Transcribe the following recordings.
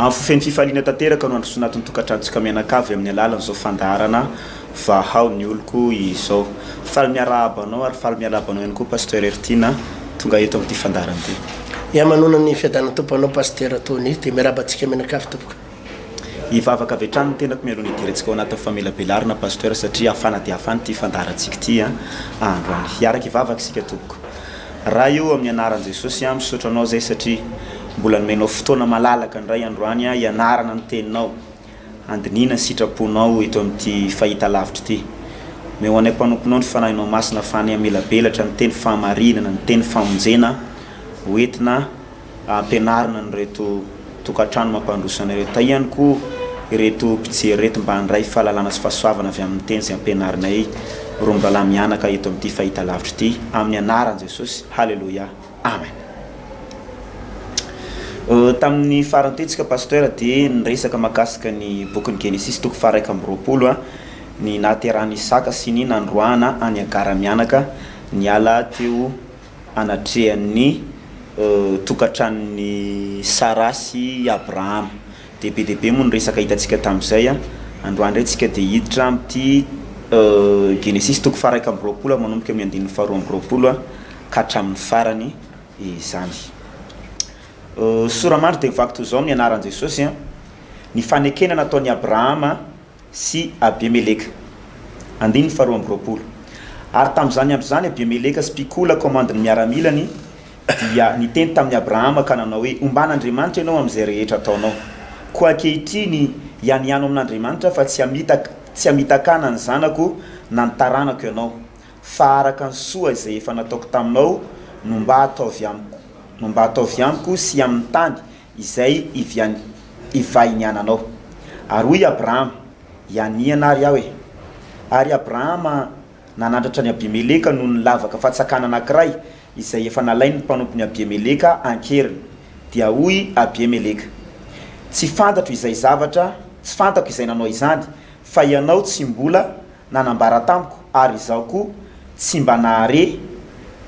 Amin'ny fo feno fifaliana tanteraka no handrosoana ato ny tokantranontsika mianakavy amin'ny alalan'izao fandaharana Vahao ny oloko izao. Faly miarahaba anao ary faly miarahaba anao ihany koa Pasteur Heritiana tonga eto amin'ity fandaharana ity. Ya manona ny fiadanan'ny Tompo anao Pasteur Tony dia miarahaba antsika mianakavy tompoko. Hivavaka avy hatrany ny tenako mialoha ny hidirantsika ao anatin'ny famelabelarana Pasteur satria hafana dia hafana ity fandaharantsika ity androany. Hiaraka hivavaka isika tompoko. Ray o, amin'ny anaran'i Jesosy aho misaotra anao izay satria mbola nomenao fotoana malalaka indray androany hianarana ny teninao, handinihina ny sitraponao eto amin'ity fahitalavitra ity. Omeo anay mpanomponao ny Fanahinao Masina afahany hamelabelatra ny teny fahamarinana, ny teny famonjena ho entina Ampianarina an'ireto tokantrano mampandroso anay ireto. Tahiany koa ireto mpijery ireto mba handray fahalalana sy fahasoavana avy amin'ny teny izay ampianarinay roa mirahalahy mianaka eto amin'ity fahitalavitra ity. Amin'ny anaran'i Jesosy. Haleloia. Amen. Tamin'ny farany teo tsika Pasteur dia niresaka mahakasika ny bokin'ny Genesisy toko faha 21 ny nahaterahan'i Isaka sy ny nandroahana an'i Agara mianaka niala teo anatrehan'ny tokantranon'i Sara sy i Abrahama. Dia be dia be moa ny resaka hitantsika tamin'izay. Androany indray tsika dia hiditra amin'ity Genesisy toko faha 21 manomboka amin'ny andininy faha 22 ka hatramin'ny farany izany. Sora-mandry dia mivaky toy izao amin'ny anaran'i Jesosy, Ny fanekena nataon'i Abrahama sy Abimeleka. Andininy faharoa amby roapolo. Ary tamin'izany andro izany Abimeleka sy Pikola komandin'ny miaramilany dia niteny tamin'i Abrahama ka nanao hoe, Omban'Andriamanitra ianao amin'izay rehetra ataonao. Koa ankehitriny ianiano amin'Andriamanitra fa tsy hamitaka tsy hamitakana ny zanako na ny taranako ianao, fa araka ny soa izay efa nataoko taminao no mba ataovy amiko no mba ataovy amiko sy amin'ny tany izay ivian ivahiniananao. Ary hoy i Abrahama, Hianiana ary aho e! Ary Abrahama nanandratra an'i Abimeleka noho ny lavaka fatsakana anankiray izay efa nalain'ny mpanompon'i Abimeleka an-keriny. Dia hoy Abimeleka, Tsy fantatro izay zavatra, tsy fantako izay nanao izany, fa ianao tsy mbola nanambara tamiko ary izaho koa tsy mba nahare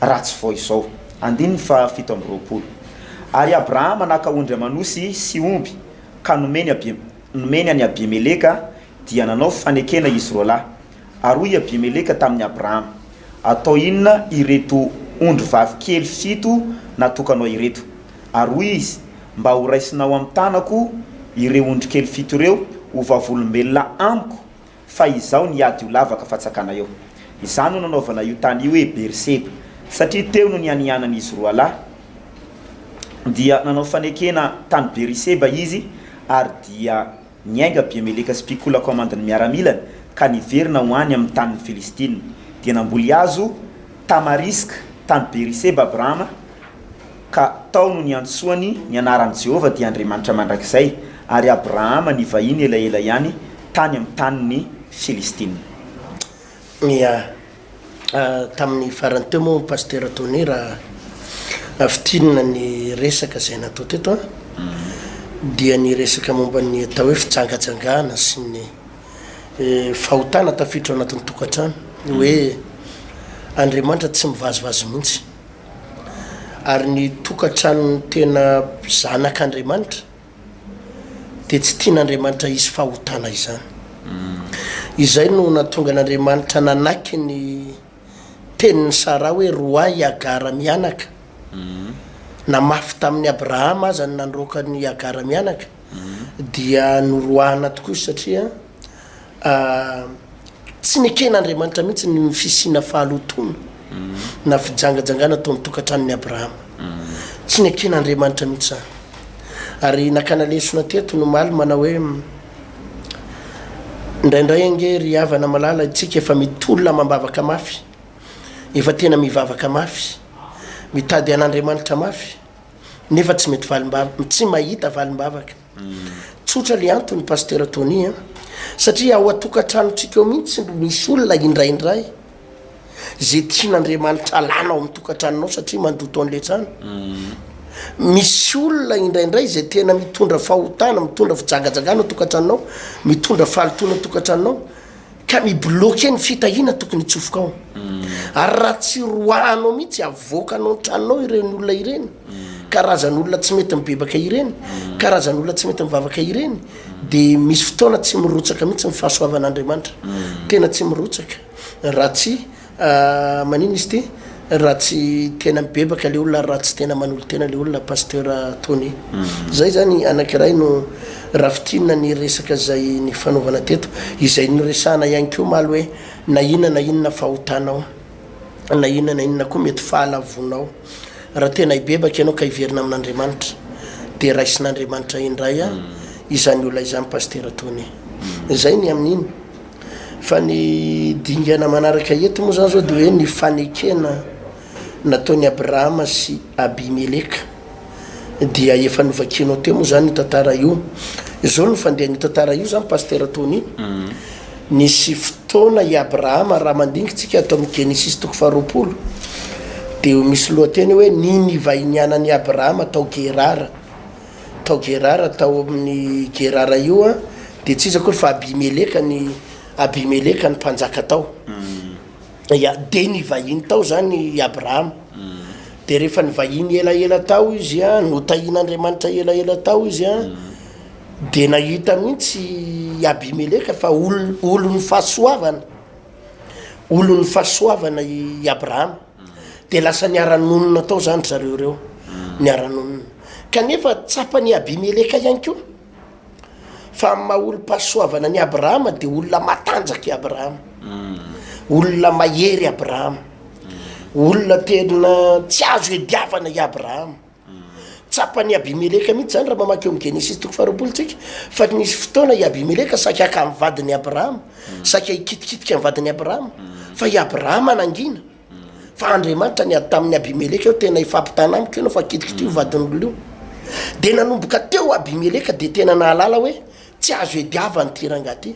raha tsy vao izao. Andininy faha 27. Ary Abrahama naka ondry aman'osy sy omby ka nomeny Abi, nomeny an'i Abimeleka, dia nanao fanekena izy roalahy. Ary hoy Abimeleka tamin'i Abrahama, Atao inona ireto ondry vavy kely fito natokanao ireto? Ary hoy izy, Mba horaisinao amin'ny tanako ireo ondry kely fito ireo ho vavolombelona amiko fa izaho niady io lavaka fatsakana io. Izany no nanaovana io tany io hoe Berseba, satria teo no nianianan'izy roa lahy. Dia nanao fanekena tany Beriseba izy, ary dia niainga Abimeleka sy Pikola komandin'ny miaramilany, ka niverina ho any amin'ny tanin'ny Filistina. Dia namboly hazo tamariska tany Beriseba Abrahama, Ka tao no niantsoany ny anaran'i Jehovah, dia Andriamanitra mandrakizay, ary Abrahama nivahiny elaela ihany tany amin'ny tanin'ny Filistina. Ya. Tamin'ny farany teo moa Pasitera Tony raha fintinina ny resaka izay natao teto an, dia ny resaka momba ny atao hoe fijangajangana sy ny fahotana tafiditra ao anatin'ny tokantrano, hoe Andriamanitra tsy mivazivazy mihitsy. Ary ny tokantranon'ny tena zanak'Andriamanitra dia tsy tian'Andriamanitra hisy fahotana izany. Izay no nahatonga an'Andriamanitra nanaiky ny tenin'i Saraha hoe roahy i Hagara mianaka. Na mafy tamin'i Abrahama aza ny nandroaka an'i Hagara mianaka dia noroahana tokoa izy satria Tsy neken'Andriamanitra mihitsy ny fisiana fahalotoana na fijangajangana tao amin'ny tokantranon'i Abrahama. Tsy neken'Andriamanitra mihitsy izany. Ary nakana lesona teto ny omaly manao hoe, indraindray ange ry havana malala isika efa mitolona amam-bavaka mafy, efa tena mivavaka mafy, mitady an'Andriamanitra mafy, nefa tsy mety valim-bavaka, tsy mahita valim-bavaka. Tsotra le antony Pasteur Tony a! Satria ao an-tokantranontsika ao mihitsy no misy olona indraindray ze tian'Andriamanitra alana ao amin'ny tokantranonao satria mandoto an'le trano. Misy olona indraindray ze tena mitondra fahotana, mitondra fijangajangana ao tokantranonao, mitondra fahalotoana ao tokantranonao ka mi-bloquer ny fitahiana tokony hitsofoka ao. Ary raha tsy roahanao mihitsy, avoakanao ny tranonao ireny olona ireny. Karazan'olona tsy mety mibebaka ireny, karazan'olona tsy mety mivavaka ireny, de misy fotoana tsy mirotsaka mihitsy ny fahasoavan'Andriamanitra. Tena tsy mirotsaka raha tsy Maninona izy ity raha tsy tena mibebaka le olona ary raha tsy tena manolo-tena le olona Pasteur Tony. Zay zany anakiray no raha fintinina ny resaka zay nifanaovana teto, izay niresahana ihany koa omaly hoe na inona na inona fahotanao, na inona na inona koa mety fahalavonao, raha tena hibebaka ianao ka hiverina amin'Andriamanitra dia raisin'Andriamanitra indray izany olona izany Pasteur Tony. Zay ny amin'iny. Fa ny dingana manaraka eto moa zany zao de hoe ny fanekena nataon'i Abrahama sy Abimeleka dia efa novakianao teo moa zany io tantara io. Izao no fandehan'io tantara io zany Pasteur Tony. Nisy fotoana i Abrahama raha mandinga tsika ato amin'ny Genesisy toko faharoapolo de misy lohateny hoe ny nivahinianan'i Abrahama tao Gerara. Tao Gerara, tao amin'i Gerara io an, dia tsy iza akory fa Abimeleka ny, Abimeleka ny mpanjaka tao. Ya, dia nivahiny tao izany i Abrahama. Dia rehefa nivahiny elaela tao izy an, notahian'Andriamanitra elaela tao izy an, dia nahita mihitsy i Abimeleka fa ol- olon'ny fahasoavana, olon'ny fahasoavana i Abrahama. Dia lasa niara-nonina tao izany ry zareo ireo, niara-nonina. Kanefa tsapan'i Abimeleka ihany koa fa amin'ny maha olom-pahasoavana an'i Abrahama dia olona matanjaka i Abrahama, olona mahery Abrahama, olona tena tsy azo iadiavana i Abrahama. Tsapan'i Abimeleka mihitsy izany raha mamaky eo amin'ny Genesisy toko faharoapolo tsika fa nisy fotoana i Abimeleka saika haka ny vadin'i Abrahama, saika hikitikitika ny vadin'i Abrahama, fa i Abrahama nangina. Fa Andriamanitra niady tamin'i Abimeleka eo, tena hifampitana amiko ianao fa kitikitiho io vadin'olona io. Dia nanomboka teo Abimeleka dia tena nahalala hoe tsy azo iadiavana ity rangahy ity.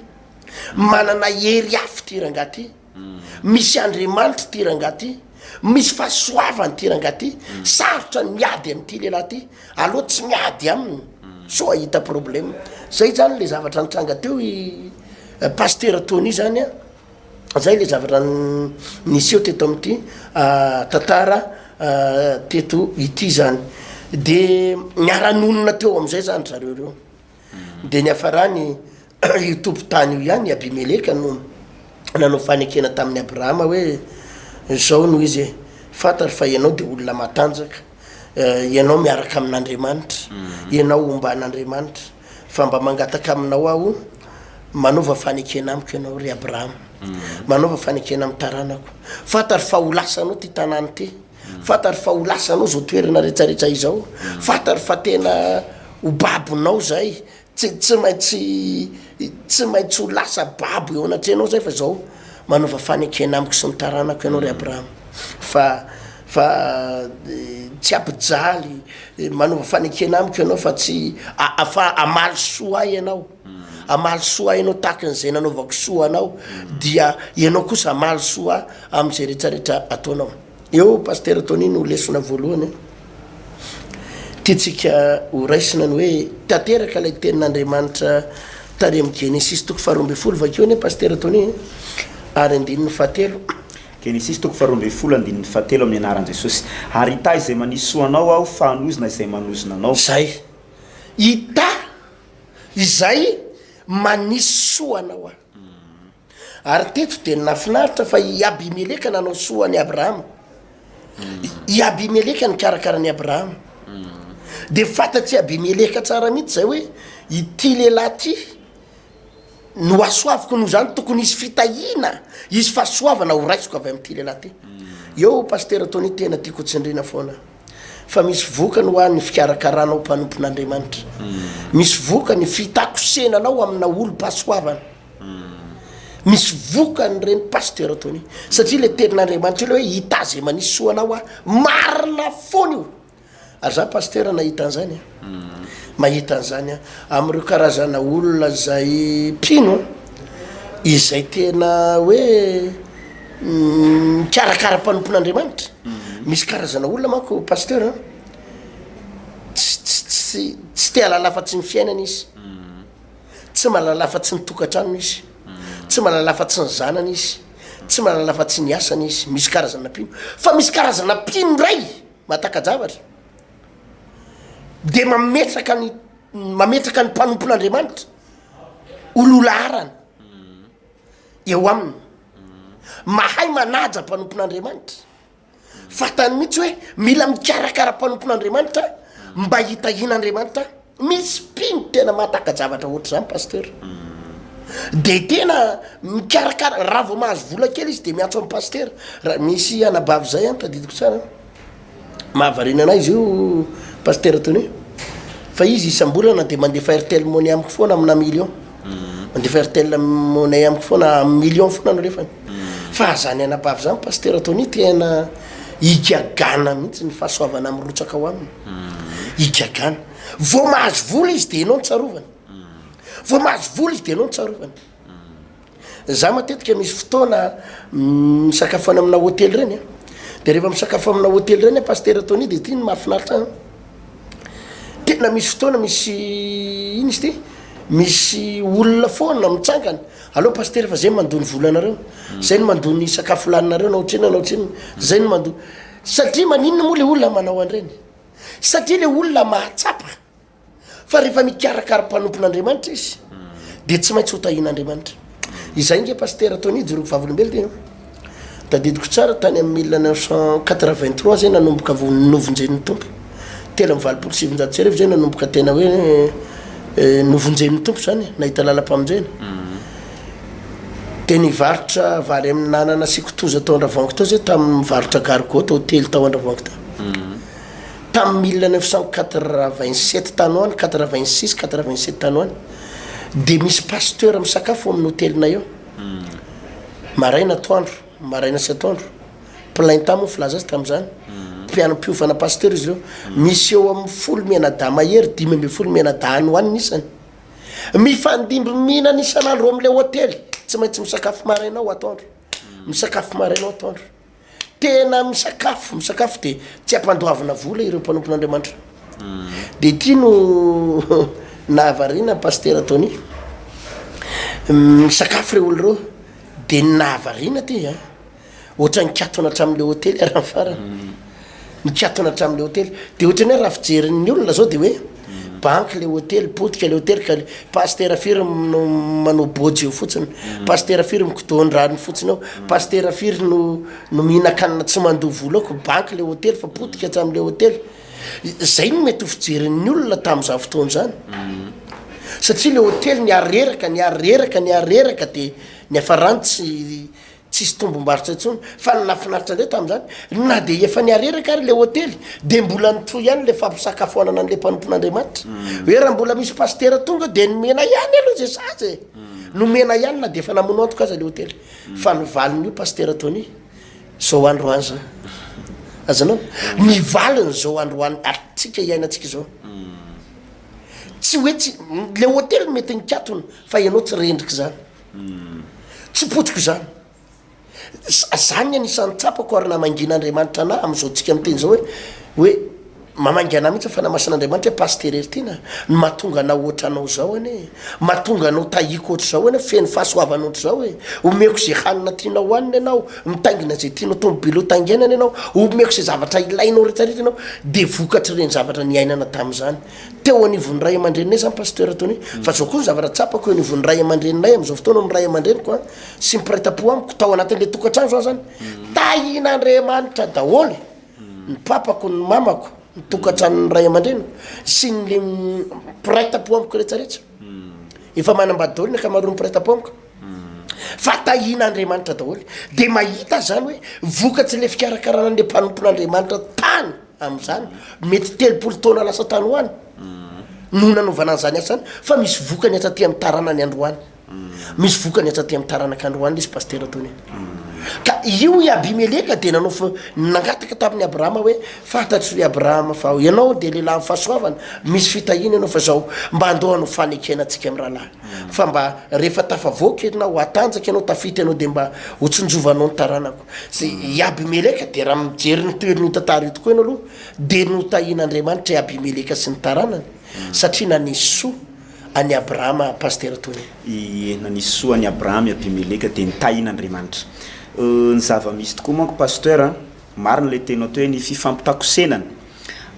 Manana hery afo ity rangahy ity. Misy Andriamanitra ity rangahy ity. Misy fahasoavana ity rangahy ity. Sarotra ny miady amin'ity lehilahy ity. Aleo tsy miady aminy sao hahita problème. Zay zany le zavatra nitranga teo i Pasitera Tony zany an. Zay le zavatra niseho teto amin'ity tantara teto ity zany. De niara-nonina teo am'izay zany zareo reo. De niafarany io tompon-tany io ihany, i Abimeleka no nanao fanekena tamin'i Abrahama hoe, Zao no izy e, fantaro fa ianao de olona matanjaka, ianao miaraka amin'Andriamanitra, ianao omban'Andriamanitra. Fa mba mangataka aminao aho, manaova fanekena amiko ianao, ry Abrahama. Manaova fanekena amin'ny taranako. Fantaro fa ho lasanao ity tanàna ity. Fantaro fa ho lasanao izao toerana rehetrarehetra izao. Fantaro fa tena ho babonao izay. Tsy, tsy maintsy, tsy maintsy ho lasa babo eo anatrehanao izay fa izao, manaova fanekena amiko sy ny taranako ianao, ry Abrahama. Fa, fa tsy hampijaly, manaova fanekena amiko ianao fa tsy, fa hamaly soa ahy ianao, hamaly soa ahy ianao tahaka an'izay nanaovako soa anao, dia ianao kosa hamaly soa ahy amin'izay rehetrarehetra ataonao. Eo Pasitera Tony no lesona voalohany tiantsika ho raisina ny hoe tanteraka ilay tenin'Andriamanitra tany amin'ny Genesisy toko faharoa ambin'ny folo, vakio anie Pasitera Tony ary andininy fahatelo. Genesisy toko faharoa ambin'ny folo andininy fahatelo Amin'ny anaran'i Jesosy. Ary hitahy izay manisy soa anao Aho, fa hanozona izay manozona anao. Izay. Hitahy izay manisy soa anao Aho. Ary teto dia nahafinaritra fa i Abimeleka nanao soa an'i Abrahama. I Abimeleka nikarakara an'i Abrahama. Dia fantatr'i Abimeleka tsara mihitsy izay hoe ity lehilahy ity no hasoaviko noho izany tokony hisy fitahiana, hisy fahasoavana ho raisiko avy amin'ity lehilahy ity. Eo Pasitera Tony tena tiako ho tsindriana foana fa misy vokany hoa ny fikarakaranao mpanompon'Andriamanitra. Misy vokany fitakosenanao amina olom-pahasoavana. Misy vokany ireny Pasitera Tony satria le tenin'Andriamanitra io le hoe hitahy izay manisy soa anao aho, marina foana io. Ary za pasitera nahita an'izany a, mahita an'izany aho amin'ireo karazana olona izay mpino a, izay tena hoe mikarakara mpanompon'Andriamanitra. Misy karazana olona manko pasitera a, tsy tsy tsy tsy te hahalala afa-tsy ny fiainana izy, tsy mahalala afa-tsy ny tokantranony izy, tsy mahalala afa-tsy ny zanany izy, tsy mahalala afa-tsy ny asany izy, misy karazana mpino. Fa misy karazana mpino indray Mahataka-javatra. Dia mametraka ny mametraka ny mpanompon'Andriamanitra ho lohalaharana eo aminy. Mahay manaja mpanompon'Andriamanitra. Fantany mihitsy hoe mila mikarakara mpanompon'Andriamanitra mba hitahian'Andriamanitra. Misy mpino tena mahataka-javatra ohatr'izany pasteur. De tena mikarakara, raha vao mahazo vola kely izy de miantso an'i pasteur. Raha misy anabavy zay an, tadidiko tsara, mahavariana anay izy io pasteur Tony, fa izy isam-bolana de mandefa Airtel Money amiko foana amina million. Mandefa Airtel Money amiko foana am million foana no alefany. Fa zany anabavy zany pasteur Tony tena igagana mihitsy ny fahasoavana mirotsaka ao aminy. Igagana. Vao mahazo vola izy de ianao no tsarovany. Vao mahazo vola izy de ianao no tsarovany. Za matetika misy fotoana misakafo any amina hotely reny a, de rehefa misakafo amina hotely reny a pasitera Tony de ty no mahafinaritra ahy, tena misy fotoana misy ino izy ty, misy olona foana mitsangana, aleo pasitera fa zay mandoa ny volanareo, zay no mandoa ny sakafo laninareo na ohatrinona na ohatrinona, zay no mandoa, satria maninona moa le olona manao an'ireny? Satria le olona mahatsapa fa rehefa mikarakara mpanompon'Andriamanitra izy dia tsy maintsy ho tahian'Andriamanitra. Izay nge Pasitera Tony ijoroako vavolombelo ty an. Tadidiko tsara tany amin'ny 1983 zay nanomboka vao novonjen'ny Tompo. 1983 zay nanomboka tena hoe eh, novonjen'ny Tompo zany, nahita lalam-pamonjena. Dia nivarotra vary amin'anana sy kitoza tao Andravoahangy tao zay tamin'ny mivarotra gargotte hotely tao Andravoahangy tao. Tamin'ny 1987 tany ho any, 86, 87 tany ho any, dia misy pasteur misakafo ao amin'ny hotelinay eo. Maraina atoandro, maraina sy atoandro. Plein temps moa filaza azy tamin'izany. Mpiana mpiofana pasteur izy ireo. Misy eo amin'ny folo mianadahy mahery, 15 mianadahy any ho any ny isany. Mifandimby mihinana isan'andro ao amin'ilay hotely. Tsy maintsy misakafo maraina ao atoandro. Misakafo maraina ao atoandro. Tena misakafo, misakafo de tsy ampandoavina vola ireo mpanompon'Andriamanitra. De ity no nahavariana Pasitera Tony. Misakafo ireo olona ireo de ny nahavariana ty an, ohatran'ny nikatona hatramin'ilay hotely ary amin'ny farany. Nikatona hatramin'ilay hotely. De ohatran'ny hoe raha fijerin'ny olona zao de hoe banky le hotely, potika le hotely ka pasitera firy no manao bôjy eo fotsiny, pasitera firy mikodon-drano fotsiny ao, pasitera firy no no mihinan-kanina tsy mandoa vola ao ko banky le hotely fa potika hatramin'le hotely. Zay no mety ho fijerin'ny olona tamin'izany fotoana izany. Satria le hotely niareraka, niareraka, niareraka de niafarany tsy Tsisy tombom-barotra intsony. Fa ny nahafinaritra indray tamin'izany, na dia efa nihareraka ary ilay hotely, dia mbola nitohy ihany ilay fampisakafoanana an'ilay mpanompon'Andriamanitra. Hoe raha mbola misy pasitera tonga dia nomena ihany aloha izay sahaza e! Nomena ihany na dia efa namono antoka aza ilay hotely. Fa ny valin'io pasitera Tony, izao androany izao. Azonao? Ny valiny izao androany atsika iainantsika izao. Tsy hoe tsy, ilay hotely mety nikatona, fa ianao tsy rendrika izany. Tsy potika izany. Zany ny anisan'ny tsapako ary namangian'Andriamanitra anah amin'izao tsika miteny izao hoe hoe mamangy anah mihitsy ny Fanahy Masin'Andriamanitra hoe Pasitera Heritiana ny mahatonga anao ohatranao izao anie e, mahatonga anao tahiako ohatr'izao anie, feno fahasoavana ohatr'izao e, omeko izay hanina tianao hohanina ianao, mitaingina izay tianao tomobily ho taingenana ianao, omeko izay zavatra ilainao rehetrarehetra ianao, dia vokatr'ireny zavatra niainana tamin'izany. Teo anivon'ny ray aman-dreninay zany Pasteur Tony, fa zao koa ny zavatra tsapako eo anivon'ny ray aman-dreninay amin'izao fotoana, ny ray aman-dreniko an, sy ny mpiray tampo amiko tao anatin'ilay tokantrano zao zany, tahin'Andriamanitra daholo ny papako, ny mamako, ny tokantranon'ny ray aman-dreniko sy ny mpiray tampo amiko rehetrarehetra. Efa manambady daholo ny ankamaroan'ny mpiray tampo amiko. Fa tahin'Andriamanitra daholo. Dia mahita zany hoe vokatry ilay fikarakarana an'ilay mpanompon'Andriamanitra tany amin'izany, mety 30 taona lasa tany ho any no nanaovana an'izany asa izany, fa misy vokany hatraty amin'ny taranany androany. Misy vokany hatraty amin'ny taranaka androany ilay izy Pasitera Tony. Ka io i Abimeleka dia nanao fa- nangataka tamin'i Abrahama hoe, fantatro ry Abrahama fa ianao dia lehilahin'ny fahasoavana, misy fitahiana ianao fa izao mba andao hanao fanekena antsika amin'ny rahalahy. Fa mba rehefa tafavoaka ianao, hatanjaka ianao, tafita ianao dia mba ho tsinjovanao ny taranako. Sy i Abimeleka dia raha mijery ny tohirin'io tantara io tokoa ianao aloha dia notahian'Andriamanitra i Abimeleka sy ny taranany satria nanisy soa an'i Abrahama Pasitera Tony. Ie, nanisy soa an'i Abrahama i Abimeleka dia nitahian'Andriamanitra. Ny zava-misy tokoa manko Pasteur a, marina ilay teninao teo hoe ny fifampitakosenana.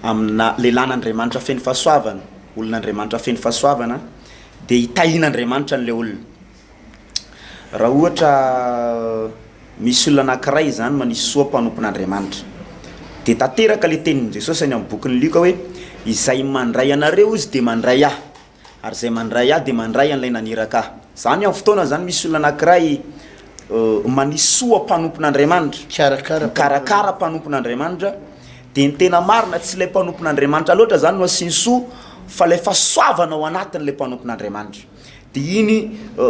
Amina lehilahin'Andriamanitra feno fahasoavana, olon'Andriamanitra feno fahasoavana, dia hitahian'Andriamanitra an'ilay olona. Raha ohatra misy olona anankiray izany manisy soa mpanompon'Andriamanitra, dia tanteraka ilay tenin'i Jesosy any amin'ny bokin'i Lioka hoe, izay mandray anareo izy dia mandray ahy, ary izay mandray ahy dia mandray an'ilay naniraka ahy. Izany amin'ny fotoana izany misy olona anankiray manisy soa mpanompon'Andriamanitra, Mikarakara mikarakara mpanompon'Andriamanitra, dia ny tena marina tsy ilay mpanompon'Andriamanitra loatra izany no asiany soa fa ilay fahasoavana ao anatin'ilay mpanompon'Andriamanitra. Dia iny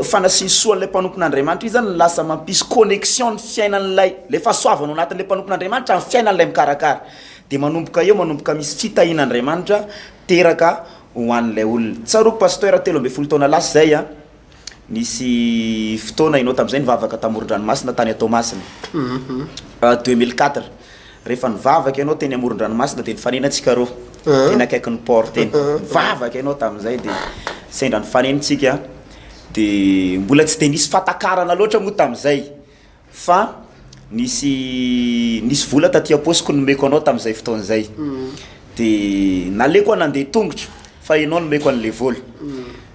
fanasiany soa an'ilay mpanompon'Andriamanitra iny izany no lasa mampisy connexion ny fiainan'ilay, ilay fahasoavana ao anatin'ilay mpanompon'Andriamanitra amin'ny fiainan'ilay mikarakara. Dia manomboka eo, manomboka misy fitahian'Andriamanitra teraka ho an'ilay olona. Tsaroako Pasteur 13 taona lasa izay an, nisy fotoana ianao tamin'izay nivavaka tamoron-dranomasina tany Toamasina, 2004. Rehefa nivavaka ianao teny amoron-dranomasina dia nifanena tsika roa teny akaikin'ny port teny. Nivavaka ianao tamin'izay dia sendra nifanena tsika dia mbola tsy dia nisy fahatakarana loatra moa tamin'izay fa nisy nisy vola taty am-paosiko nomeko anao tamin'izay fotoana izay. Dia naleoko aho nandeha tongotra fa ianao nomeko an'ilay vola.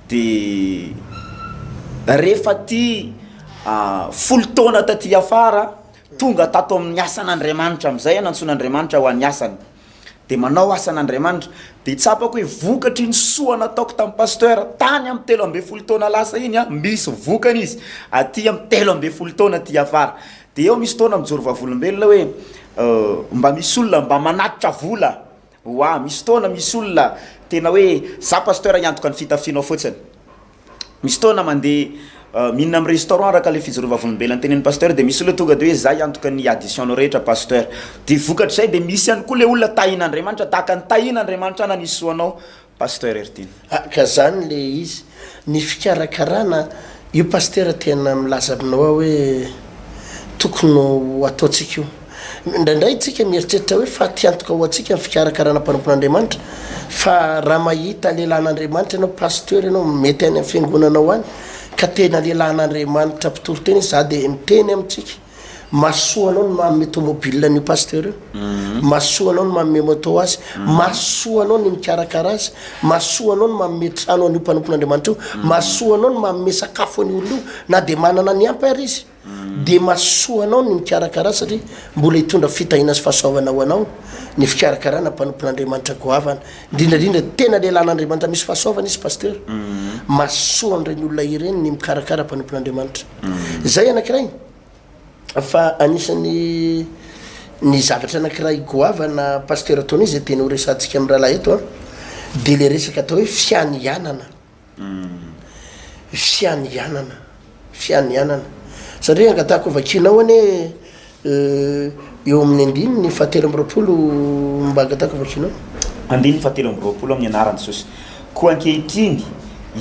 Dia rehefa aty folo taona taty afara Tonga tato amin'ny asan'Andriamanitra amin'izay aho, nantsoin'Andriamanitra ho an'ny asany. Dia manao asan'Andriamanitra. Dia tsapako hoe vokatry ny soa nataoko tamin'ny pasteur tany amin'ny 13 taona lasa iny an, misy vokany izy aty amin'ny 13 taona aty afara. Dia eo misy fotoana mijoro vavolombelona hoe mba misy olona mba manatitra vola ho ahy, misy fotoana misy olona tena hoe za pasteur hiantoka ny fitafianao fotsiny. Misy fotoana mandeha mihinana amin'ny restaurant araka ilay fijoroana vavolombelona notenenin'ny pasteur dia misy olona tonga dia hoe za hiantoka ny addition-nao rehetra pasteur. Dia vokatr'izay dia misy ihany koa ilay olona tahin'Andriamanitra tahaka ny tahin'Andriamanitra nanisy anao pasteur Heritiana. Ah ka zany le izy, ny fikarakarana io pasitera tena milaza aminao aho hoe tokony ho ataontsika io. Indraindray tsika mieritreritra hoe fatiantoka ho antsika ny fikarakarana mpanompon'Andriamanitra, fa raha mahita lehilahin'Andriamanitra ianao, pasteur ianao, mety any amin'ny fiangonanao any, ka tena lehilahin'Andriamanitra mpitory teny izy, za dia miteny amintsika, mahasoa anao ny manome tomobile an'io pasteur io, mahasoa anao ny manome moto azy, mahasoa anao ny mikarakara azy, mahasoa anao ny manome trano an'io mpanompon'Andriamanitra io, mahasoa anao ny manome sakafo an'io olona io, na dia manana ny ampy ary izy. Dia mahasoa anao ny mikarakara satria mbola hitondra fitahiana sy fahasoavana ho anao ny fikarakarana mpanompon'Andriamanitra goavana. Indrindra indrindra tena lehilahin'Andriamanitra misy fahasoavana izy Pasteur. Mahasoa an'ireny olona ireny ny mikarakara mpanompon'Andriamanitra. Izay anankiray fa anisan'ny ny zavatra anankiray goavana Pasteur Tony izay tena ho resahantsika amin'ny rahalahy eto an, dia ilay resaka atao hoe fianianana. Fianianana, fianianana. Satria angatahako vakianao anie eo amin'ny andininy fahatelo amby roapolo mba angatahako vakianao. Andininy fahatelo amby roapolo amin'ny anaran'i Jesosy. Koa ankehitriny,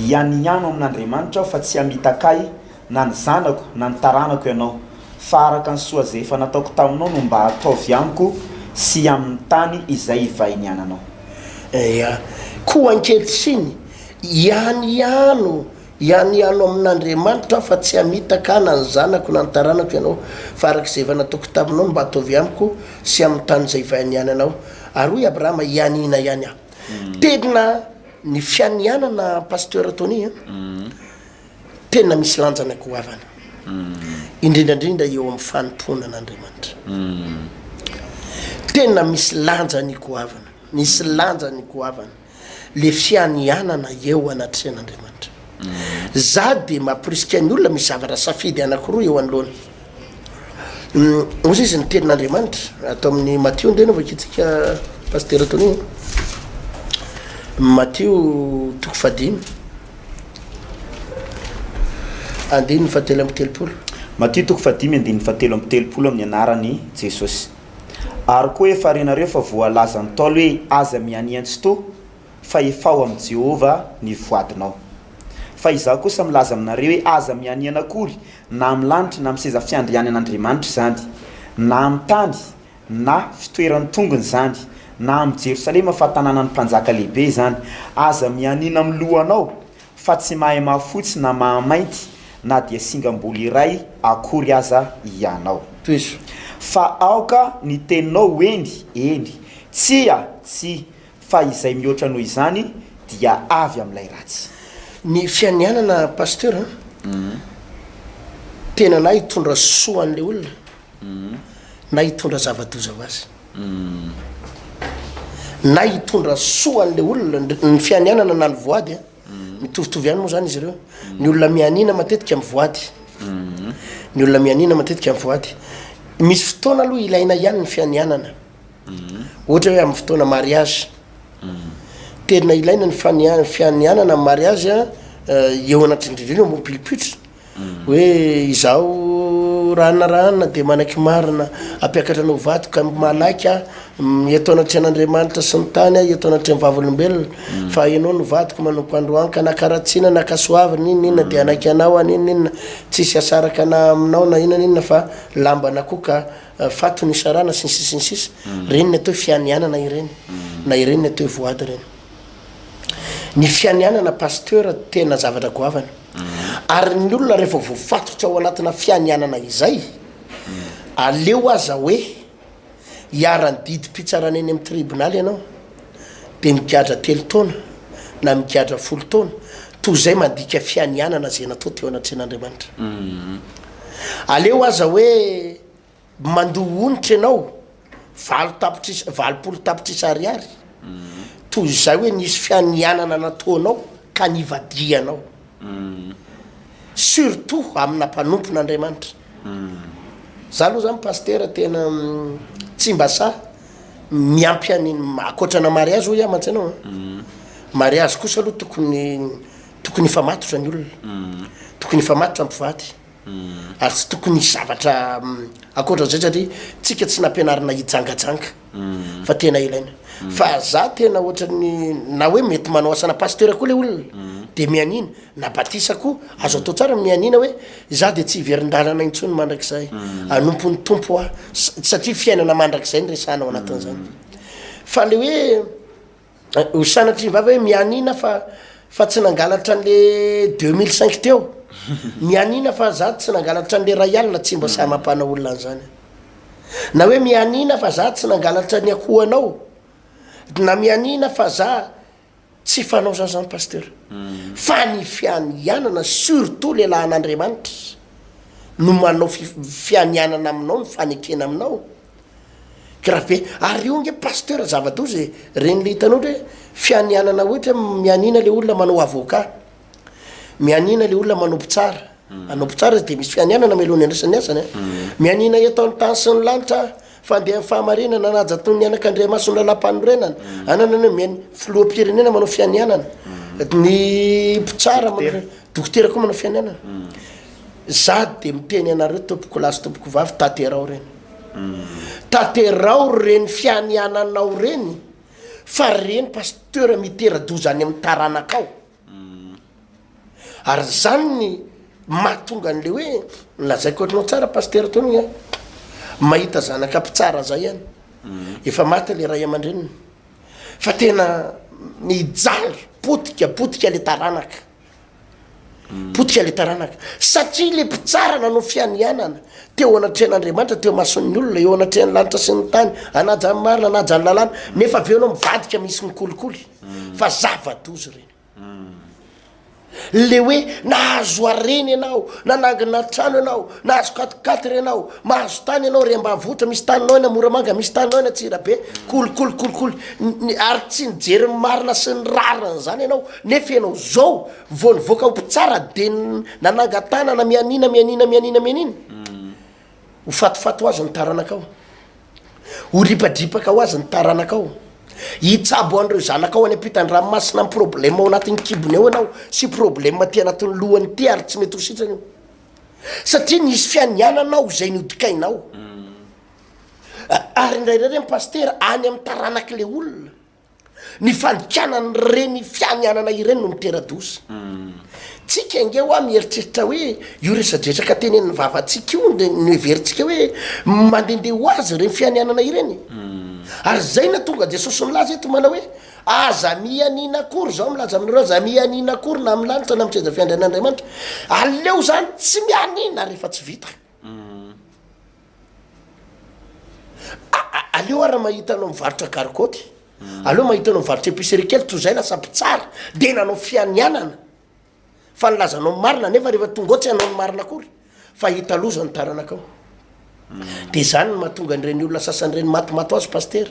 ianiano amin'Andriamanitra aho fa tsy hamitaka ahy na ny zanako na ny taranako ianao, fa araka ny soa izay efa nataoko taminao no mba ataovy amiko sy amin'ny tany izay ivahiniananao. Ia. Koa ankehitriny, ianiano, ianiano amin'Andriamanitra aho fa tsy hamitaka ahy na ny zanako na ny taranako ianao, fa araka izay efa nataoko taminao no mba ataovy amiko sy amin'ny tany izay ivahiniananao. Ary hoy Abrahama, Ianiana ihany aho. Tena ny fianianana Pasteur Tony a. Tena misy lanjany goavana, indrindra indrindra eo amin'ny fanompoana an'Andriamanitra. Tena misy lanjany goavana, misy lanjany goavana le fianianana eo anatrehan'Andriamanitra. Za de mamporisika ny olona misy zavatra safidy anakiroa eo anoloana. Hozy izy ny tenin'Andriamanitra ato amin'ny Matio ndeha aloha vakintsika Pasitera Tony. Matio toko fahadimy. Andininy fahatelo amby telopolo. Matio toko fahadimy andininy fahatelo amby telopolo amin'ny anaran'i Jesosy. Ary koa efa renareo fa voalazan'ny Ntaolo hoe, Aza mianian-tsy-to, fa efao amin'i Jehovah ny voadinao. Fa Izaho kosa milaza aminareo hoe, Aza mianiana akory, na amin'ny lanitra, na amin'ny seza fiandrianan'Andriamanitra izany, na amin'ny tany, na fitoeran'ny tongony izany, na amin'i Jerosalema fa tanànan'ny mpanjaka lehibe izany. Aza mianiana amin'ny lohanao, fa tsy mahay mahafotsy na mahamainty na dia singam-bolo iray akory aza ianao. Tohizo. Fa aoka ny teninao ho eny, eny, Tsia, tsia, fa izay mihoatra noho izany dia avy amin'ilay ratsy. Ny fianianana Pasteur a, tena na hitondra soa an'ilay olona na hitondra zava-doza ho azy. Na hitondra soa an'ilay olona, ny fianianana na ny voady a, mitovitovy ihany moa zany izy ireo. Ny olona mianiana matetika mivoady. Ny olona mianiana matetika mivoady. Misy fotoana aloha ilaina ihany ny fianianana. Ohatra hoe amin'ny fotoana mariage. Tena ilaina ny fania- fianianana amin'ny mariage a, eo anatrindrindra indrindra ambony pilipitra. Hoe izaho rahanina rahanina dia manaiky marina hampiakatra anao vadiko ka manaiky aho eto anatrehan'Andriamanitra sy ny tany aho eto anatrehan'ny vavolombelona fa ianao no vadiko manomboka androany ka na karatsiana na kasoavina inona inona dia hanaiky anao aho n'inona inona tsisy hasaraka na aminao na inona inona fa lamban'akoho ka faty no isarahana sy ny sisa sy ny sisa ireny ny atao hoe fianianana ireny na ireny ny atao hoe voady ireny. Ny fianianana pasteur tena zavatra goavana. Ary ny olona rehefa voafatotra ao anatina fianianana izay, aleo aza hoe iharan'ny didim-pitsarana eny amin'ny tribonaly ianao, dia migadra telo taona na migadra folo taona, toy izay mandika fianianana izay natao teo anatrehan'Andriamanitra. Aleo aza hoe Mandoa onitra ianao valo tapitrisa, 80 tapitrisa ariary, toy izay hoe nisy fianianana nataonao ka nivadihanao. Surtout amina mpanompon'Andriamanitra. Za aloha zany pasitera tena tsy mba sahy miampy an'iny, ankoatrana mariage hoy aho mantsy anao an. Mariage kosa aloha tokony tokony hifamatotra ny olona, tokony hifamatotra ny mpivady. Ary tsy tokony hisy zavatra ankoatran'izay satria tsika tsy nampianarina hijangajanga fa tena ilaina. Fa za tena ohatran'ny na hoe mety manao asana pasteur koa le olona de mianiana, na batisa koa azo atao tsara ny mianiana hoe za de tsy hiverin-dalana intsony mandrakizay, hanompo ny Tompo aho satria fiainana mandrakizay no resahana ao anatin'izany. Fa le hoe Ho sanatria ny vava hoe mianiana fa fa tsy nangalatra an'le 2005 teo. Mianiana fa za tsy nangalatra an'le ray alina, tsy mba sahy mampanao olona an'izany aho. Na hoe mianiana fa za tsy nangalatra ny akohonao, na mianiana fa za tsy fanao za zany pasteur. Fa ny fianianana surtout lehilahin'Andriamanitra no manao fianianana aminao, ny fanekena aminao. Grave be. Ary io ange pasteur zava-doza e. Reny le hitanao ndre fianianana ohatra hoe mianiana le olona manao avocat. Mianiana le olona manao mpitsara. Hanao mpitsara izy de misy fianianana mialoha ny andraisany ny asany a. Mianiana eto an-tany sy ny lanitra aho fa handeha amin'ny fahamarinana hanaja toy ny anak'Andriamaso ny lalàm-panorenana. Ananana mian- filoham-pirenena manao fianianana. Ny mpitsara manao, dokotera koa manao fianianana. Za de miteny anareo tompoko lahy sy tompoko vavy tanterao reny. Tanterao reny fianiananao reny fa reny pasteur mitera-doza any amin'ny taranakao. Ary zany ny mahatonga an'le hoe lazaiko anao tsara pasteur Tony a, mahita zanaka mpitsara zay ihany, efa maty le ray aman-dreniny fa tena mijaly potika potika le taranaka. Potika le taranaka. Satria le mpitsara nanao fianianana teo anatrehan'Andriamanitra, teo imason'ny olona, eo anatrehan'ny lanitra sy ny tany, hanaja ny marina, hanaja ny lalàna, nefa avy eo ianao mivadika misy mikolikoly. Fa zava-doza ireny. Le hoe nahazo harena ianao, nanangana trano ianao, nahazo quatre-quatre ianao, mahazo tany ianao ry ambanivohitra, misy taninao any Moramanga, misy taninao any Antsirabe, kolikoly, kolikoly, ary tsy nijery ny marina sy ny rariny zany ianao. Nefa ianao zao vao nivoaka ho mpitsara de nananga-tanana mianiana mianiana mianiana mianiana. Ho fatifaty ho azy ny taranakao. Ho ripadripaka ho azy ny taranakao. Hitsabo an'ireo zanakao any ampitan-dranomasina amin'ny problème ao anatin'ny kibony ao ianao sy problème aty anatin'ny lohany ity ary tsy mety ho sitrana io. Satria nisy fianianana ao izay nodikainao. Ary indraindray reny pasitera any amin'ny taranak'ilay olona. Ny fandikana an'ireny fianianana ireny no mitera-doza. Tsika ange hoa mieritreritra hoe io resadresaka tenenin'ny vavantsika io no no heverintsika hoe mandehandeha ho azy ireny fianianana ireny. Ary izay no tonga Jesosy milaza eto manao hoe aza mianiana akory, izaho milaza aminareo aza mianiana akory na amin'ny lanitra na amin'ny seza fiandrian'Andriamanitra. Aleo izany tsy mianiana rehefa tsy vita. Aleo ary mahita anao mivarotra gargoty, aleo mahita anao mivarotra épicerie kely toy izay lasa mpitsara dia nanao fianianana fa nilazanao ny marina nefa rehefa tonga ao tsy hanao ny marina akory fa hita loza ny taranakao. Dia izany no mahatonga an'ireny olona sasany ireny matimaty ho azy pasitera.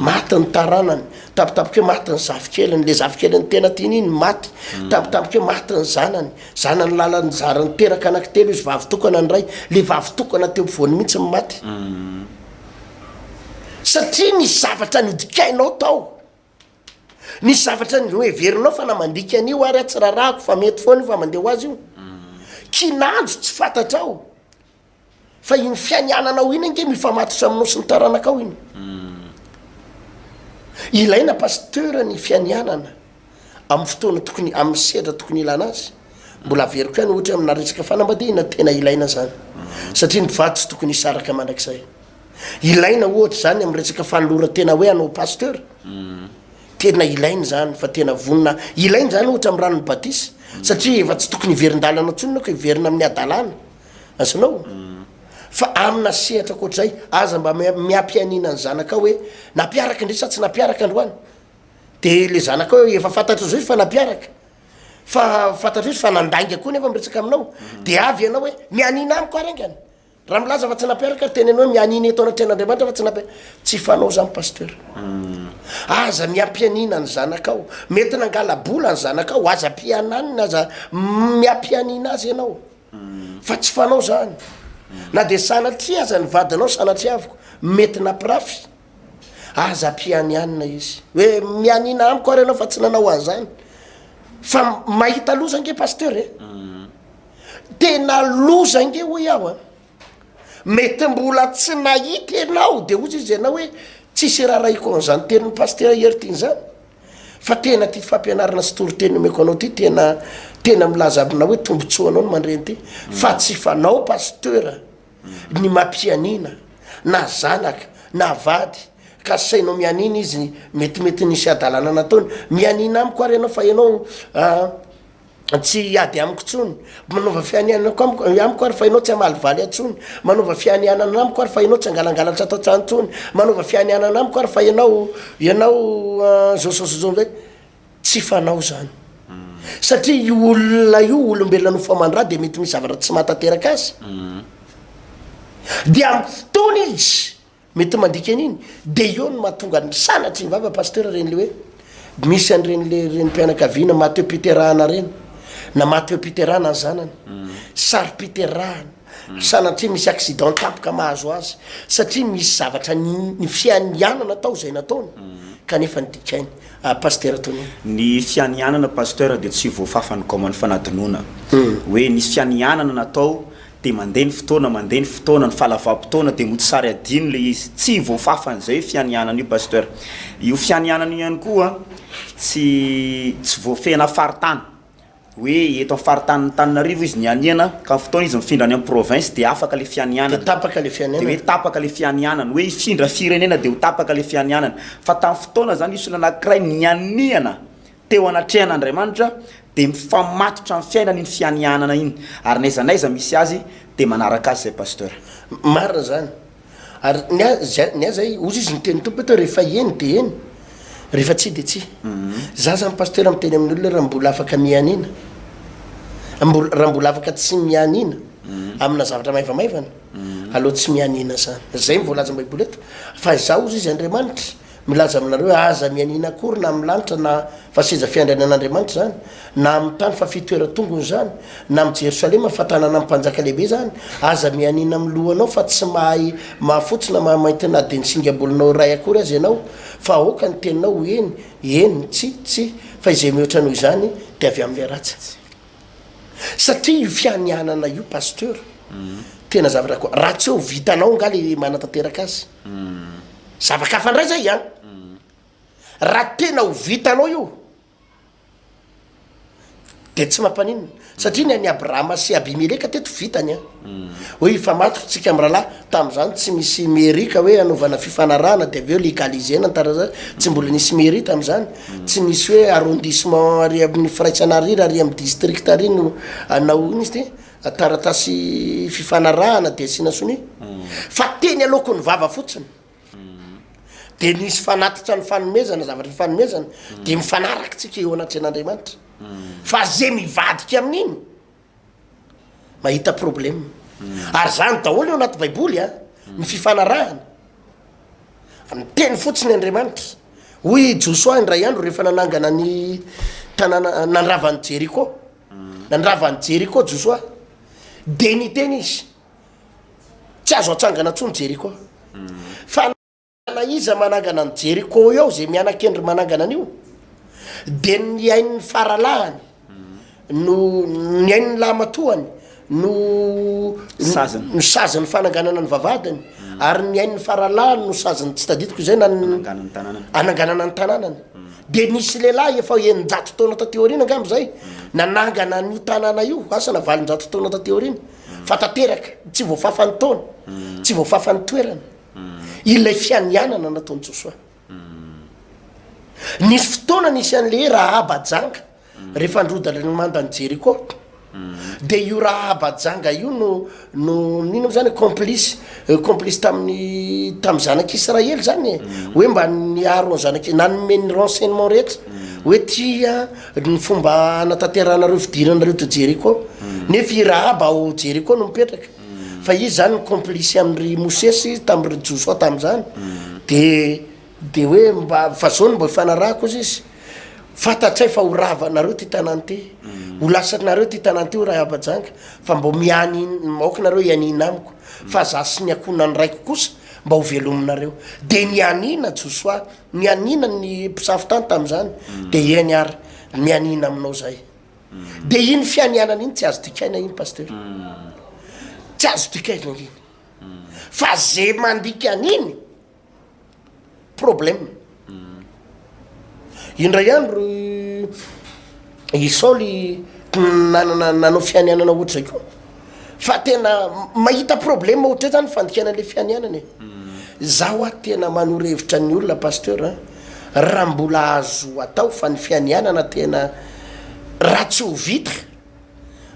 Maty ny taranany, tampotampoka eo maty ny zafikeliny, le zafikeliny tena tiany iny maty, tampotampoka eo maty ny zanany, zanany lalan'ny zara niteraka anankitelo izy vavy tokana ny iray, le vavy tokana teo ampovoany mihitsy no maty. Satria nisy zavatra nodikainao tao. Nisy zavatra noheverinao fa na mandika an'io ary aho tsy rarahako fa mety foana io fa mandeha ho azy io. Kinanjo tsy fantatrao. Fa iny fianiananao iny ange mifamatotra aminao sy ny taranakao iny. Ilaina pasteur ny fianianana amin'ny fotoana tokony, amin'ny sedra tokony ilana azy. Mbola averiko ihany ohatra amina resaka fanambadiana, tena ilaina zany. Satria ny mpivady tsy tokony hisaraka mandrakizay. Ilaina ohatra izany amin'ny resaka fanoloran-tena hoe hanao pasteur. Tena ilaina izany fa tena vonona. Ilaina izany ohatra amin'ny ranon'ny batisa. Satria efa tsy tokony hiverin-dalana intsony ianao ka hiverina amin'ny hadalana. Azonao? Fa amina sehatra ankoatr'izay, aza mba miampianiana ny zanakao hoe nampiaraka ndry sa tsy nampiaraka androany. Dia le zanakao efa fantatrao zao izy fa nampiaraka. Fa fantatrao izy fa nandainga koa nefa miresaka aminao. Dia avy ianao hoe mianiana amiko ary aingana. Raha milaza fa tsy nampiaraka ary teneno hoe mianiana eto anatrehan'Andriamanitra fa tsy nampiaraka. Tsy fanao zany pasteur. Aza miampianiana ny zanakao. Mety nangala-bola ny zanakao, aza ampiananina, aza miampianiana azy ianao. Fa tsy fanao zany. Na dia sanatria aza ny vadinao sanatriaviko mety nampirafy, aza ampianianina izy. Hoe mianiana amiko ary ianao fa tsy nanao an'izany. Fa mahita loza ange pasteur e. Tena loza ange hoy aho a. Mety mbola tsy nahita ianao de hozy izy ianao hoe tsisy rarahiko an'izany tenin'ny pasitera Heritiana izany fa tena ty fampianarana sy toriteny omeko anao ty tena tena milaza aminao hoe tombotsoanao ny mandre an'ity fa tsy fanao pasitera ny mampianiana na zanaka na vady ka asainao mianiana izy metimety nisy hadalana nataony mianiana amiko ary ianao fa ianao Tsy hiady amiko intsony. Manaova fianianana ko amiko, amiko ary fa ianao tsy hamalivaly ahy intsony. Manaova fianianana amiko ary fa ianao tsy hangalangalatra ato an-trano intsony. Manaova fianianana amiko ary fa ianao, ianao zao zao zao zao. Tsy fanao izany. Satria io olona io, olombelona nofo aman-dra dia mety misy zavatra tsy mahatanteraka azy. Dia amin'ny fotoana izy Mety mandika an'iny de eo no mahatonga ny sanatry ny vava pasteur reny le hoe misy an'ireny le renim-pianakaviana maty eo am-piterahana reny na maty eo am-piterahana ny zanany saro-piterahana sanatria misy accident tampoka mahazo azy satria misy zavatra ny fianianana tao izay nataony kanefa ny dikainy ah, pasteur Tony. Ny fianianana pasteur dia tsy voafafan'ny gaoman'ny fanadinoana hoe nisy fianianana natao Dia mandeha ny fotoana, mandeha ny fotoana, ny fahalavam-potoana dia mody sary adino ilay izy. Tsy voafafan'izay io fianianana io Pasteur. Io fianianana io ihany koa tsy tsy voafehina faritany. Hoe eto amin'ny faritanin'Antananarivo izy nianiana ka ny fotoana izy mifindra any amin'ny province dia afaka ilay fianianana. Dia tapaka ilay fianianana. Dia hoe tapaka ilay fianianana. Hoe hifindra firenena dia ho tapaka ilay fianianana. Fa tamin'ny fotoana izany nisy olona anankiray nianiana teo anatrehan'Andriamanitra dia mifamatotra amin'ny fiainana iny fianianana iny ary n'aiza n'aiza misy azy dia manaraka azy zay Pasteur. Marina zany. Ary ny ahy zay ny ahy zay ozy izy niteny Tompo eto hoe rehefa eny dia eny, rehefa tsia dia tsia. Za zany Pasteur miteny amin'ny olona raha mbola afaka mianiana, mbola raha mbola afaka tsy mianiana amina zavatra maivamaivana, aleo tsy mianiana zany. Zay no voalazan'ny baiboly eto. Fa izaho ozy izy Andriamanitra, Milaza aminareo hoe, Aza mianiana akory na amin'ny lanitra na fa seza fiandrianan'Andriamanitra izany, na amin'ny tany fa fitoeran-tongony izany, na amin'i Jerosalema fa tanànan'ny mpanjaka lehibe izany. Aza mianiana amin'ny lohanao fa tsy mahay mahafotsy na mahamainty na dia ny singam-bolonao iray akory aza ianao, fa aoka ny teninao ho eny, eny, tsia, tsia, fa izay mihoatra noho izany dia avy amin'ilay ratsy. Satria io fianianana io Pasteur, tena zavatra goavana, raha tsy eo vitanao angaha le manatanteraka azy? Zava-kafa indray zay an! Raha tena ho vitanao io de tsy mampaninona satria ny an'i Abrahama sy Abimeleka teto vitany an! Hoe hifamatotra tsika mirahalahy, tamin'izany tsy misy mairie ka hoe hanaovana fifanarahana de avy eo legaliser-na ny taratasy, tsy mbola nisy mairie tamin'izany, tsy nisy hoe arrondissement ary amin'ny firaisana ary ary amin'ny district ary no hanao inona izy ity? Taratasy fifanarahana dia asiana sonia fa teny aloaky ny vava fotsiny. De nisy fanatitra nifanomezana, zavatra nifanomezana, de mifanaraka tsika eo anatrehan'Andriamanitra. Fa ze mivadika amin'iny, mahita problème. Ary zany daholo eo anaty baiboly a, ny fifanarahana. Miteny fotsiny Andriamanitra. Hoy i Josoa indray andro rehefa nanangana ny tanàna, nandrava an'i Jeriko. Nandrava an'i Jeriko Josoa. De niteny izy, tsy azo atsangana intsony Jeriko. Fa na iza manangana an'i Jeriko eo, ze miana-kendry manangana an'io, de ny ain'ny faralahany no, ny ain'ny lahimatoany no Saziny. no sazin'ny fananganana ny vavahadiny, ary ny ain'ny faralahany no sazin'ny, tsy tadidiko izay na ny Ananganana ny tanànany. ananganana ny tanànany. De nisy lehilahy efa 600 taona taty aoriana angamba izay, nanangana an'io tanàna io, asa na 800 taona taty aoriana, fa tanteraka, tsy voafafa ny taona, tsy voafafa ny toerana, ilay fianianana nataon'i Josoa. Nisy fotoana nisy an'le hoe Rahaba janga, rehefa nirodana ny mandan'i Jeriko, de io Rahaba janga io no no n'inona moa zany complice, complice tamin'ny tamin'ny zanak'Israely zany e, hoe mba niaro ny zanak'i, nanome ny renseignement rehetra hoe ty a ny fomba hanatanterahanareo fidiranareo to Jeriko, nefa i Rahaba ao Jeriko no mipetraka, fa izy zany complice amin-dry Mosesy tamin-dry Josoa tamin'izany, de de hoe mba fa zao no mba ifanarahako ozy izy, fantatray fa ho ravanareo ty tanàna ty, ho lasanareo ty tanàna ty hoy Rahaba janga, fa mbô miany aoka nareo hianiana amiko, fa za sy ny ankohonan'ny raiko kosa mba ho velominareo. De nianiana Josoa, nianiana ny mpisafo tany tamin'izany, de eny ary, mianiana aminao zahay. De iny fianianana iny tsy azo dikaina iny pasteur, tsy azo dikaina iny, fa ze mandika an'iny problème. Indray andro i Saoly nanana nanao fianianana ohatr'izay koa, fa tena mahita problème ohatr'izay zany fandikana le fianianana e. Zaho aho tena manoro hevitra ny olona pasteur a, raha mbola azo atao fa ny fianianana tena raha tsy ho vita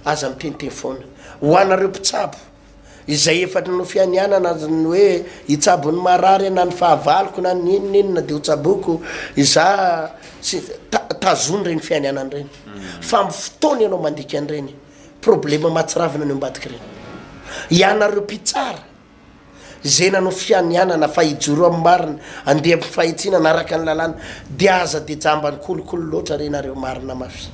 aza miteniteny foana. Ho anareo mpitsabo izay efa nanao fianianana ny hoe hitsabo ny marary na ny fahavaloko na ny inona inona de ho tsaboiko izaho sy ta- tazony ireny fianianana ireny fa amin'ny fotoana ianao mandika an'ireny problema mahatsiravina ny ao ambadika ireny. Ianareo mpitsara Izay nanao fianianana fa hijoro amin'ny marina, handeha amin'ny fahitsiana hanaraka ny lalàna, dia aza dia jamban'ny kolikoly loatra re nareo marina mafy.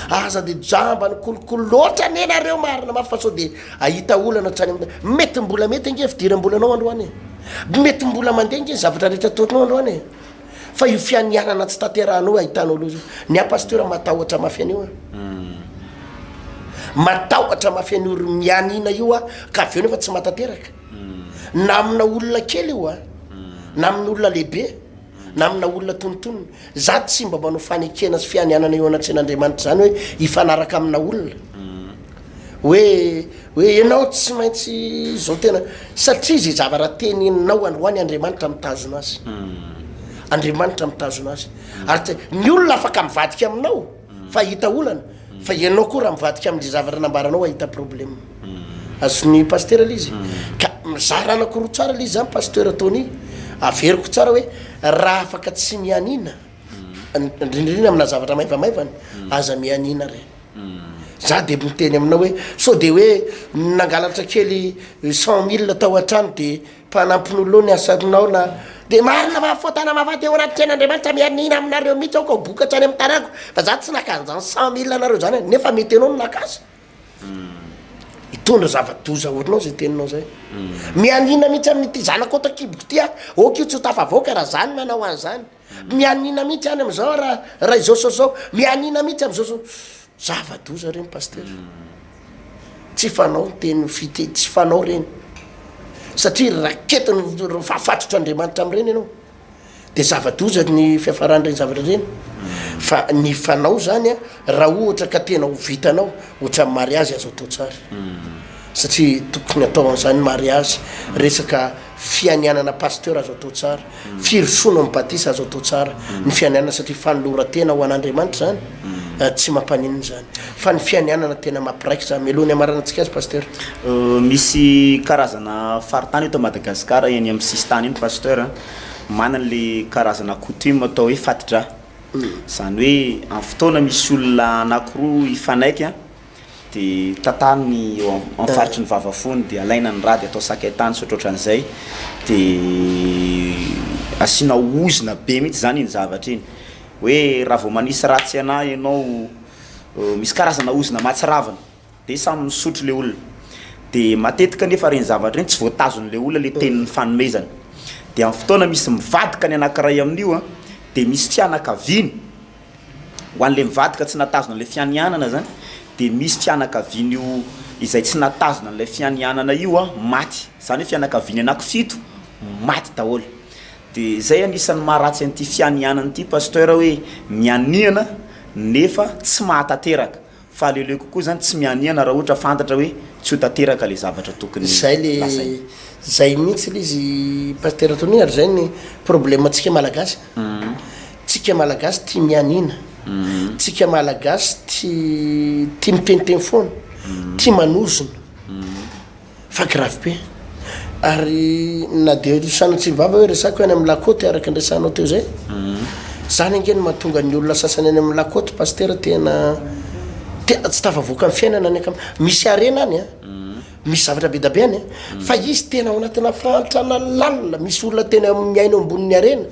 Aza dia jamban'ny kolikoly loatra anie nareo marina mafy fa sao dia ahita olana hatrany amin'ny mety mbola mety ange fidiram-bolanao androany e. Mety mbola mandeha ange ny zavatra rehetra ataonao androany e. Fa io fianianana tsy tanterahanao ahitanao loza io. Ny ahy pasteur matahotra mafy an'io aho. Matahotra mafy an'io ry mianiana io aho ka avy eo nefa tsy mahatanteraka. Na amina olona kely io a, na amin'ny olona lehibe, na amina olona tonontonony. Za tsy mba manao fanekena sy fianianana eo anatrehan'Andriamanitra izany hoe hifanaraka amina olona. Hoe hoe ianao tsy maintsy izao tena satria izay zavatra teneninao androany Andriamanitra mitazona azy. Andriamanitra mitazona azy. Ary tsy ny olona afaka mivadika aminao fa hahita olana fa ianao koa raha mivadika amin'izay zavatra nambaranao hahita problème. Azon'ny pasitera ilay izy. Ka mizara anankiroa tsara ilay izy zany pasteur Tony. Averiko tsara hoe raha afaka tsy mianiana indrindrindrindra amina zavatra maivamaivana aza mianiana re. Za de miteny aminao hoe sao de hoe nangalatra kely 100 mille tao an-trano de mpanampin'olona eo ny asanao na de marina fa fotana mahafaty eo anaty tsain'Andriamanitra mianiana aminareo mihitsy aho ka ho boka hatrany amin'ny tanàko fa za tsy naka an'izany 100 mille anareo zany nefa mety ianao no naka azy. Hitondra zava-doza ho anao zay teninao zay. Mianiana mihitsy amin'ity zanako ato an-kiboko ity aho, ok io tsy ho tafavoaka raha za no manao an'izany. Mianiana mihitsy any am'zao raha raha izao sao zao, mianiana mihitsy am'zao zao. Zava-doza reny pasitera. Tsy fanao ny teny fite- tsy fanao reny. Satria raketiny fafatotr'Andriamanitra am'ireny ianao. De zava-doza ny fiafaran'ireny zavatra ireny. Fa ny fanao zany a, raha ohatra ka tena ho vitanao, ohatran'ny mariazy azo atao tsara. Satria tokony atao an'izany mariazy, resaka fianianana pasteur azo atao tsara. Firosoana amin'ny batisa azo atao tsara ny fianianana satria fanoloran-tena ho an'Andriamanitra izany, tsy mampaninona izany. Fa ny fianianana tena mampiraikitra, mialoha ny hamaranantsika azy Pasteur. Misy karazana faritany eto Madagasikara eny amin'ny sisintany eny Pasteur a. Manana le karazana coutume atao hoe fati-drà. Izany hoe amin'ny fotoana misy olona anankiroa hifanaiky an, dia tantaniny eo amin'ny faritry ny vavafony dia alaina ny rà dia atao sakay tany sy ohatrohatran'izay dia asiana ozona be mihitsy izany iny zavatra iny. Hoe raha vao manisy ratsy anà ianao, misy karazana ozona mahatsiravina. De samy misotro le olona. De matetika nefa reny zavatra reny tsy voatazon'le olona le tenin'ny fanomezana. De amin'ny fotoana misy mivadika ny anankiray amin'io an, de misy fianakaviany, ho an'le mivadika tsy nahatazona an'le fianianana zany, de misy fianakavian'io izay tsy nahatazona an'ilay fianianana io an maty, zany hoe fianakaviany anankifito maty daholo. De zay anisan'ny maharatsy an'ity fianianana ity Pasteur hoe mianiana nefa tsy mahatanteraka. Fa aleoleo kokoa zany tsy mianiana raha ohatra fantatra hoe tsy ho tanteraka le zavatra tokony Zay le lazaina. zay mihitsy le izy Pasteur Tony ary zay ny problème tsika malagasy. Tsika malagasy tia mianiana, tsika malagasy tia tia miteniteny foana, tia manozona. Fa grave be. Ary na dia sanatria vava hoe resako any amin'ny la côte araka ny resahanao teo zay. Zany ange no mahatonga ny olona sasany any amin'ny la côte pasitera tena tena tsy tafavoaka ny fiainana any akama. Misy harena any an. Misy zavatra be da be any an. Fa izy tena ao anatina fahantrana lalina. Misy olona tena miaina eo ambonin'ny harena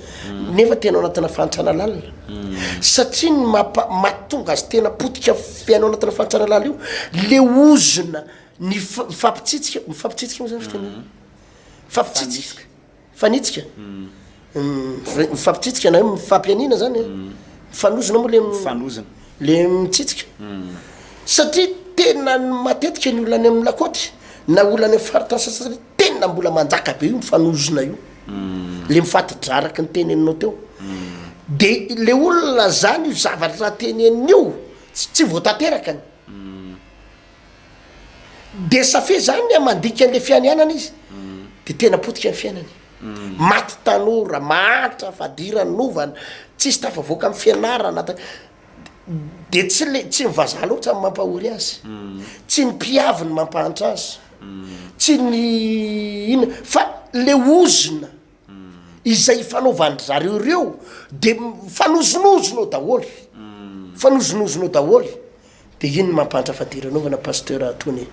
nefa tena ao anatina fahantrana lalina. Satria ny mampa- mahatonga azy tena potika fiaina ao anatina fahantrana lalina io le ozona Ny mifampitsitsika, mifampitsitsika moa zany fiteny? Mifampitsitsika, mifanitsika, mifampitsitsika na hoe mifampianiana zany e, mifanozona moa le Mifanozona. le mitsitsika, satria tena matetika ny olona any amin'ny lakôty na olona any amin'ny faritany sasasany tena mbola manjaka be io mifanozona io, le mifati-drà araka ny teneninao teo, de le olona zany io zavatra teneniny io tsy voatanterakany. De ça fait zany a mandika an'le fianianana izy de tena potika ny fiainany, maty tanora, mahantra, fadiranovana, tsisy tafavoaka amy fianarana, de tsy le tsy ny vazaha loatra ny mampahory azy, tsy ny mpiavy ny mampahantra azy, tsy ny inona fa le ozona izay ifanaovan-dry zareo ireo de mifanozonozona ao daholo, mifanozonozona ao daholo, de iny no mampahantra fadiranovana Pasteur Tony.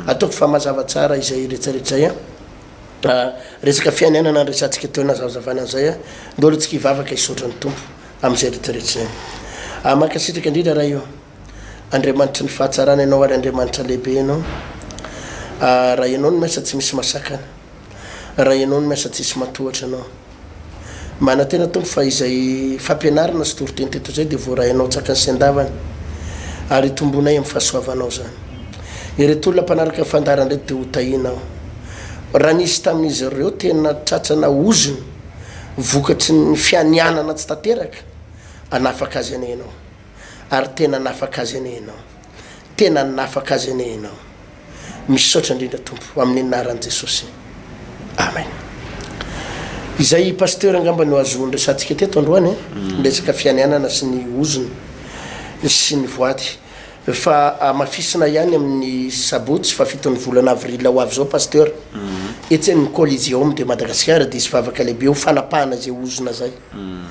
Ataoko fa mazava tsara izay retraretra izay an. Resaka fiainana no resahantsika teo nazavazavana an'izay an. Ndao aloha tsika hivavaka hisaotra ny Tompo amin'izay retraretra izay. Mankasitraka indrindra Ray ô. Andriamanitry ny fahatsarana Ianao ary Andriamanitra lehibe Ianao. Raha Ianao no miasa tsy misy masakana. Raha Ianao no miasa tsisy matohatra Anao. Manantena Tompo fa izay fampianarana sy toriteny teto izay dia voarainao an-tsakany sy an-davany ary hitomboanay amin'ny fahasoavanao izany. Ireto olona mpanaraka ny fandaharana ireto dia hotahianao. Raha nisy tamin'izy ireo tena tratrana ozona vokatry ny fianianana tsy tanteraka, hanafaka azy anie Ianao. Ary tena hanafaka azy anie Ianao. Tena hanafaka azy anie Ianao. Misaotra indrindra Tompo amin'ny anaran'i Jesosy. Amen. Izay pasteur angamba no azo nresantsika teto androany eh? Mm. Resaka fianianana sy ny ozona sy ny voady. Fa amafisina ihany amin'ny sabotsy fahafiton'ny volana avril ho avy izao pasteur. Mm. Etsy amin'ny Coliseum de Madagascar dia hisy vavaka lehibe ho fanapahana izay ozona izay. Mm.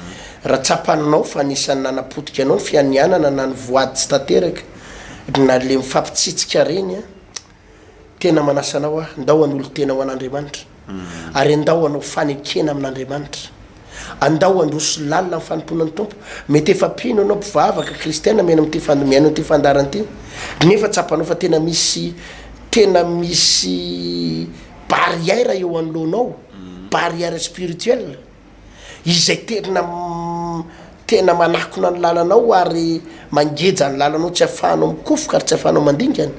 Raha tsapanao fa anisan'ny nanapotika anao ny fianianana na ny voady tsy tanteraka Na le mifampitsitsika reny an, tena manasa anao aho, ndao hanolo-tena ho an'Andriamanitra, ary andao hanao fanekena amin'Andriamanitra, andao handroso lalina amin'ny fanompoana ny Tompo, mety efa mpino ianao, mpivavaka, kristiana mihaino amin'ity fand- mihaino an'ity fandaharana ity, nefa tsapanao fa tena misy, tena misy barrière eo anoloanao, barrière spirituelle. izay tena tena manakona ny lalanao ary mangeja ny lalanao tsy afahanao mikofoka ary tsy afahanao mandingana.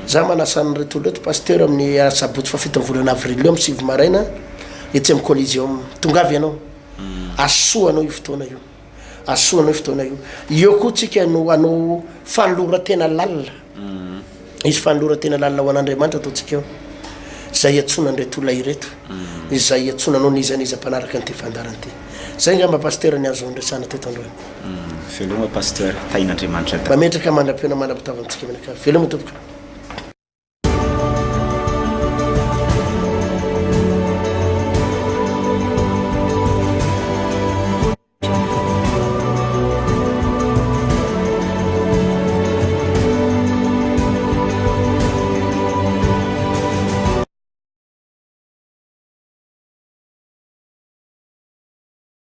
Za manasa an'ireto olona ireto Pasteur amin'ny asabotsy fahafiton'ny volana avril eo amin'ny sivy maraina etsy amin'ny Coliseum. Tongava ianao. Asoa anao io fotoana io. Asoa anao io fotoana io. Eo koa tsika no hanao fanoloran-tena lalina. Hisy fanoloran-tena lalina ho an'Andriamanitra ataontsika eo, izay iantsoana an'ireto olona ireto, izay iantsoana anao n'iza n'iza mpanaraka an'ity fandaharana ity. Izay angamba Pasitera ny azo niresahana teto androany. Veloma Pasteur, tahin'Andriamanitra daholo. Mametraka mandra-pihaona mandra-pitavantsika mianakavy. Veloma tompoko.